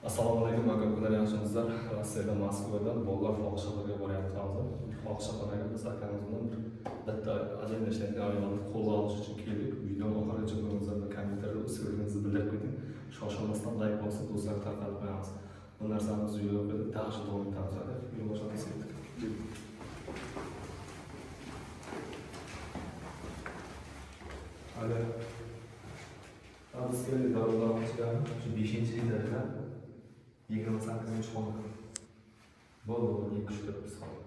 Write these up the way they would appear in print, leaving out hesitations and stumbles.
Assalomu alaykum aka ukalar, yaxshimisizlar? Rossiyada, Moskvada bolalar fohishaxonaga boryapti hozir. Fohishaxonaga biz akamiz bilan bir bitta ajenda ishlayotgan ayolni qo'lga olish uchun keldik. Videoni oxirigacha ko'ringizlar va kommentariyada o'z fikringizni bildirib keting. Shoshilmasdan layk bosib, do'stlarga tarqatib qo'yamiz. Bu narsani biz yo'lga qo'ydik, дальше davom etamiz aka. Yo'l boshlab ketdik. Hali biz keldik, darvozadan ochgan, shu 5-etajda 28-xona. Bo'ldi, bo'ldi, ikki uch turibmiz hozir.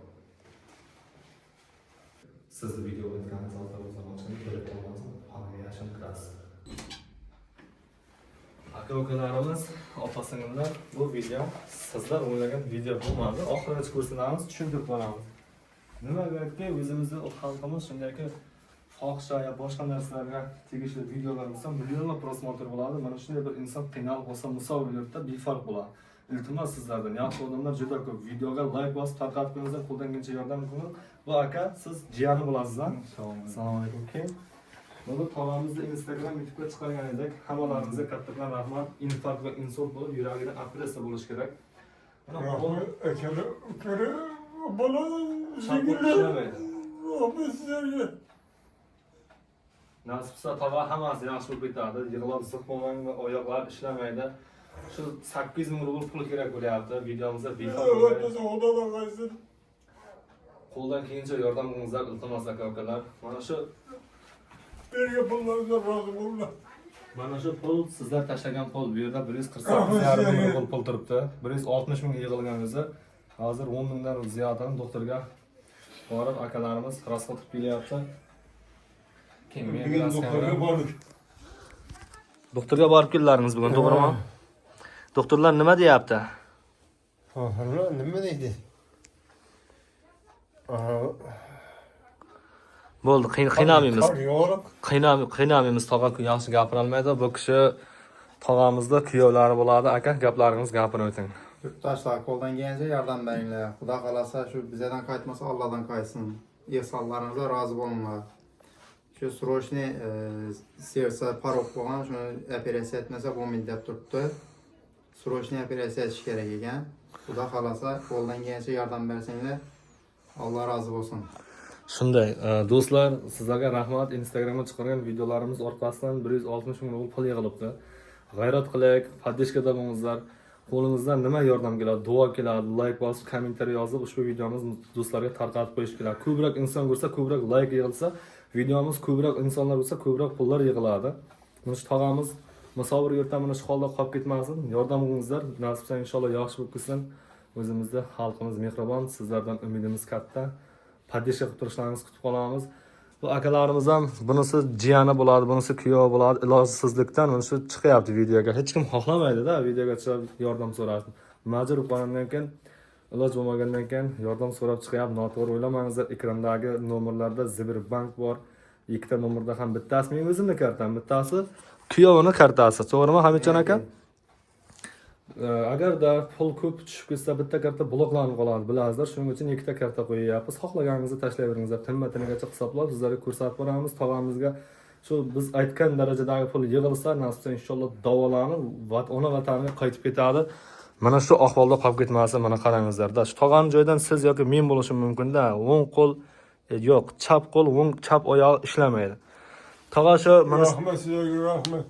Sizni video qilayotganingizni hozir darvozani ochgan, bilib qolmasin, xonaga yashin kirasiz. Aka ukalarimiz, opa singillar, bu video sizlar o'ylagan video bo'lmadi. Oxirigacha ko'rsatamiz, tushuntirib boramiz. Nimagaki o'zimizni xalqimiz shundayki fohisha yo boshqa narsalarga tegishli videolar bo'lsa, millionlab просмотр bo'ladi. Mana shunday bir inson qiynalib qolsa, musofir yurtda befarq bo'ladi. Iltimos sizlardan, yaxshi odamlar juda ko'p. Videoga layk bosib tarqatib qo'yingizlar, qo'ldan kelgancha yordam qiling. Bu aka, siz jiyani bo'lasiz, a? Assalomu alaykum. Kim? Buni tog'amizni Instagram, YouTube'ga chiqargan edik. Hammalaringizga kattakon rahmat. Infarkt va insult bo'lib, yuragida operatsiya bo'lishi kerak. Mana qo'l Rahmat akali, ukali, bola chap qo'l ishlamaydi. Rahmat sizlarga. Nasib qilsa tog'a hammasi yaxshi bo'lib ketadi. Yig'lab ziq bo'lmang va oyoqlar ishlamaydi. Shu 800 ming rubl pul kerak bo'lyapti. Videomizda befarq bo'lmaydi. O'tmasa Xudodan qaytsin. Qo'ldan kelgancha yordam qilingizlar, iltimos aka ukalar. Mana shu Bergan pullaringizdan rozi bo'linglar. Mana shu pul sizlar tashlagan pul. Bu yerda 148,5 ming rubl pul turibdi. 160 ming yig'ilgan o'zi. Hozir 10 mingdan ziyodini doktorga borib akalarimiz расход qilib kelyapti. Keyin men Bugun biraz doktorga kamera- bordik. Doktorga borib keldilaringiz bugun, to'g'rimi? Doktorlar nima deyapti? Doktorlar nima deydi? Bo'ldi, qiynalmaymiz. Kardiolog. Qiynalmaymiz, tog'a yaxshi gapirolmaydi. Bu kishi tog'amizni kuyovlari bo'ladi. Aka, gaplaringizni gapirib o'ting. Yurtdoshlar, qo'ldan kelgancha yordam beringlar. Xudo xohlasa, shu bizadan qaytmasa, Allohdan qaytsin. Ehsonlaringizga rozi bo'linglar. Shu срочный сердце порок bo'lgan, shuni operatsiya etmasa bo'lmaydi deb turibdi. Срочный operatsiya etish kerak ekan. Xudo xohlasa, qo'ldan kelgancha yordam bersanglar, Alloh rozi bo'lsin. Shunday, do'stlar, sizlarga rahmat. Instagramga chiqargan videolarimiz orqasidan 160 ming rubl pul yig'ilibdi. G'ayrat qilaylik, поддержка da bo'lingizlar. Qo'lingizdan nima yordam keladi? Duo keladi, layk bosib, kommentariy yozib, ushbu videomizni do'stlarga tarqatib qo'yish kerak. Ko'proq inson ko'rsa, ko'proq layk yig'ilsa, videomiz ko'proq insonlar ko'rsa, ko'proq pullar yig'iladi. Mana shu tog'amiz musofir yurtda mana shu holda qolib ketmasin. Yordam qilingizlar. Nasib qilsa inshaalloh yaxshi bo'lib ketsin. O'zimizda xalqimiz mehribon, sizlardan umidimiz katta. Поддержка qilib turishlaringizni kutib qolamiz. Bu akalarimiz ham, bunisi jiyani bo'ladi, bunisi kuyovi bo'ladi. Ilojsizlikdan mana shu chiqyapti videoga. Hech kim xohlamaydi-da videoga chiqib yordam so'rashni. Majbur bo'lib qolgandan keyin, iloj bo'lmagandan keyin yordam so'rab chiqyapti. Noto'g'ri o'ylamangizlar. Ekrandagi nomerlarda Sberbank bor. Ikkita nomerda ham bittasi mening o'zimni kartam, bittasi kuyovini kartasi. To'g'rimi, Hamidjon aka? Agarda pul ko'p tushib ketsa, bitta karta bloklanib qoladi, bilasizlar. Shuning uchun ikkita karta qo'yyapmiz. Xohlaganingizni tashlayveringizlar. Tinma tinigacha hisoblab sizlarga ko'rsatib boramiz. Tog'amizga shu biz aytgan darajadagi pul yig'ilsa, nasib qilsa inshaalloh davolanib, ona vataniga qaytib ketadi. Mana shu ahvolda qolib ketmasin, mana qarangizlarda. Shu tog'ani joyidan siz yoki men bo'lishim mumkin-da. O'ng qo'l yo'q, chap qo'l, o'ng chap oyog'i ishlamaydi. Tog'a shu mana shu Rahmat sizlarga, rahmat.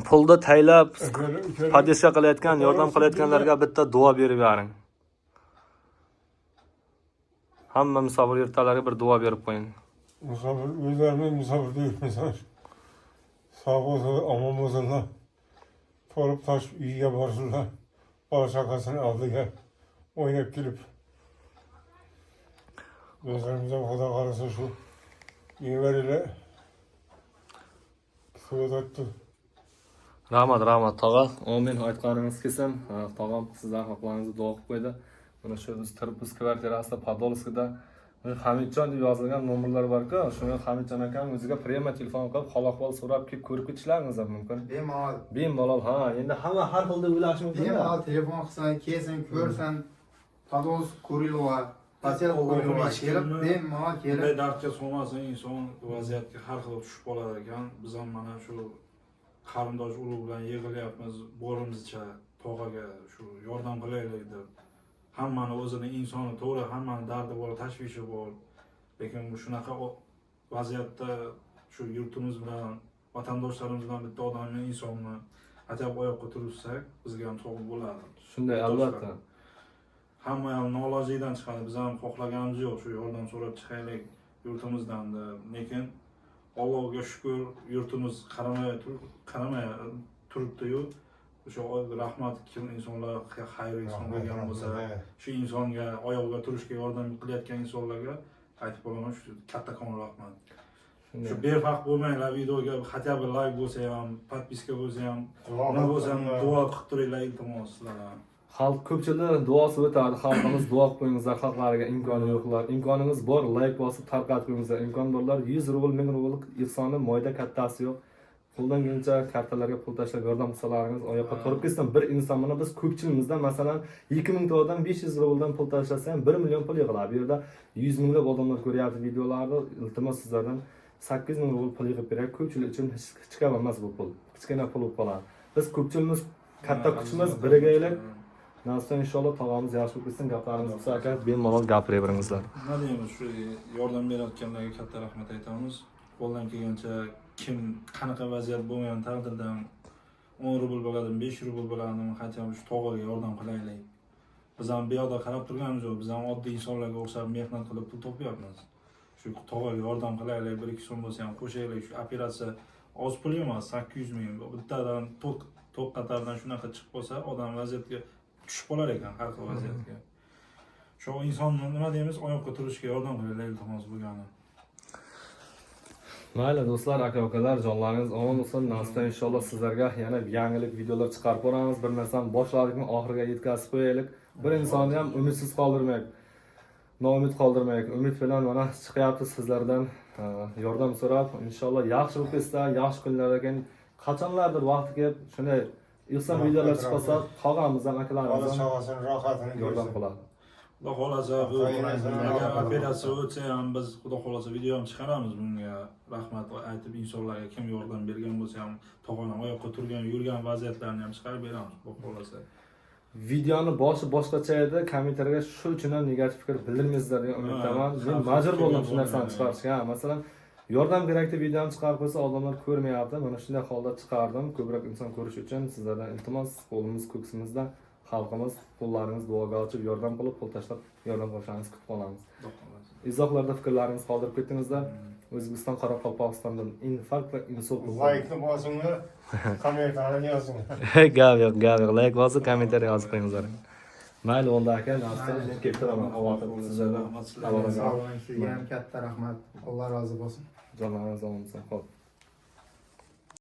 pulni taylab Akali, ukali. поддержка qilayotgan, yordam qilayotganlarga bitta duo berib bering. Hamma musofir yurtlarga bir duo berib qo'ying. Musofir, o'zlarini musofirda yurmaslar. Sog' bo'lsinlar, omon bo'lsinlar. To'lib toshib uyiga borsinlar. Bola chaqasini oldiga o'ynab kelib. O'zlarimiz ham Xudo xohlasa shu nevaranglar kutib o'tibdi. Rahmat, rahmat tog'a. Amin, aytganingiz kelsin. Ha, tog'am sizlar haqlaringizni duo qilib qo'ydi. Mana shu biz turibmiz kvartirasida, Podolskida. Mana Hamidjon deb yozilgan nomerlar bor-ku, shuni Hamidjon akam o'ziga прямо telefon qilib, hol ahvol so'rab kelib ko'rib ketishlaringiz ham mumkin. Bemalol, Bemalol, ha, endi hamma har xil deb o'ylashi mumkin. bemalol telefon qilsin, kelsin, ko'rsin. Podolsk Kurilova, Posyolok Kurilova kelib, bemalol kelib Bunday dardga solmasin, inson vaziyatga har xil tushib qolar ekan. Biz ham mana shu qarindosh urug' bilan yig'ilyapmiz borimizcha. Tog'aga shu yordam qilaylik deb. Hammani o'zini insoni to'g'ri, hammani dardi bor, tashvishi bor. Lekin shunaqa vaziyatda shu yurtimiz bilan, vatandoshlarimiz bilan bitta odamni, insonni atab oyoqqa turishsak, bizga ham to'g'ri bo'ladi. Shunday, albatta. Hamma ham noloziydan chiqadi. Biz ham xohlaganimiz yo'q shu yordam so'rab chiqaylik yurtimizdan deb. Lekin Allohga shukur, yurtimiz qaramay turibdi-yu. O'sha rahmat kim insonlar xayr inson qilgan bo'lsa, shu insonga oyog'iga turishga yordam qilayotgan insonlarga aytib qolaman, shu kattakon rahmat. Shu befarq bo'lmanglar, videoga хотя бы layk bo'lsa ham, подписка bo'lsa ham, nima bo'lsa ham duo qilib turinglar, iltimos sizlardan. Xalq ko'pchilik duosi o'tadi, xalqimiz duo qilib qo'yingizlar, xalqlariga imkoni yo'qlar. Imkoningiz bor, layk bosib tarqatib qo'yingizlar. Imkon borlar 100 rubl, 1000 rubl ihsoni moyda kattasi yo'q. Qo'ldan kelgancha kartalarga pul tashlab yordam qilsalaringiz oyoqqa turib ketsin bir inson. Mana biz ko'pchiligimizdan, masalan, 2000 ta odam 500 rubldan pul tashlasa ham 1 million pul yig'iladi. Bu yerda 100 minglab odamlar ko'ryapti videolarni. Iltimos sizlardan 8000 rubl pul yig'ib berak. Ko'pchilik uchun hech kam emas bu pul. Kichkina pul bo'lib qoladi. Biz ko'pchiligimiz katta kuchimiz birigaylik. Nasibdan inshaalloh tog'amiz yaxshi bo'lib ketsin, gaplarimiz bo'lsa aka bemalol gapiraveringizlar. Nima deymiz, shu yordam berayotganlarga katta rahmat aytamiz. Qo'ldan kelgancha kim qanaqa vaziyat bo'lmagan taqdirda ham 10 rubl bo'ladimi, 5 rubl bo'ladimi, хотя бы shu tog'aga yordam qilaylik. Biz ham bu yoqda qarab turganimiz yo'q, biz ham oddiy insonlarga o'xshab mehnat qilib pul topyapmiz. Shu tog'aga yordam qilaylik, 1-2 so'm bo'lsa ham qo'shaylik. Shu operatsiya oz pul emas, 800 ming. Bittadan to'q qatardan shunaqa chiqib qolsa, odam vaziyatga tushib qolar ekan, har xil vaziyatga. Shu insonni nima deymiz, oyoqqa turishga yordam qilaylik, iltimos bo'lgani. Mayli do'stlar, aka ukalar, jonlaringiz omon bo'lsin. Nasibdan inshaalloh sizlarga yana yangilik videolar chiqarib boramiz. Bir narsani boshladikmi, oxiriga yetkazib qo'yaylik. Bir insonni ham umidsiz qoldirmaylik. Noumid qoldirmaylik. Umid bilan mana chiqyapti sizlardan yordam so'rab. Inshaalloh yaxshi bo'lib ketsa, yaxshi kunlardan keyin qachonlardir vaqti kelib shunday ehson videolar chiqsa, tog'amiz ham, Bola akalarimiz ham chaqasini rohatini yordam ko'rsin. qiladi. Xudo xohlasa bu agar operatsiya o'tsa ham biz xudo xohlasa video ham chiqaramiz bunga. Rahmat aytib insonlarga kim yordam bergan bo'lsa ham, tog'ani oyoqqa turgan, yurgan vaziyatlarini ham chiqarib beramiz, xudo xohlasa. Videoni boshi boshqacha edi, kommentariyga shu uchun ham negativ fikr bildirmaysizlar degan umiddaman. Ha, Men ha, majbur bo'ldim shu bo'lgan. narsani chiqarishga. Ha, masalan, yordam kerak deb videoni chiqarib qo'ysa, odamlar ko'rmayapti. Mana shunday holda chiqardim, ko'proq inson ko'rish uchun. Sizlardan iltimos, qo'limiz ko'ksimizda, xalqimiz qo'llaringiz duoga ochib, yordam qilib, pul tashlab yordam qilishlaringizni kutib qolamiz. Xudo xohlasa. Izohlarda fikrlaringizni qoldirib ketingizlar. O'zbekiston Qoraqalpog'istondan infarkt va insult bo'ldi. Laykni bosinglar, kommentariyani yozinglar. Gap yo'q, gap yo'q. Layk bosib, kommentariy yozib qo'yingizlar. Mayli onda aka, nasibdan men kelib turaman. Xavotir sizlardan. Rahmat sizlarga. Avvalambor. Sog' bo'ling, sizga ham katta rahmat. Alloh rozi bo'lsin. Jonlaringiz omon bo'lsin. Xo'p.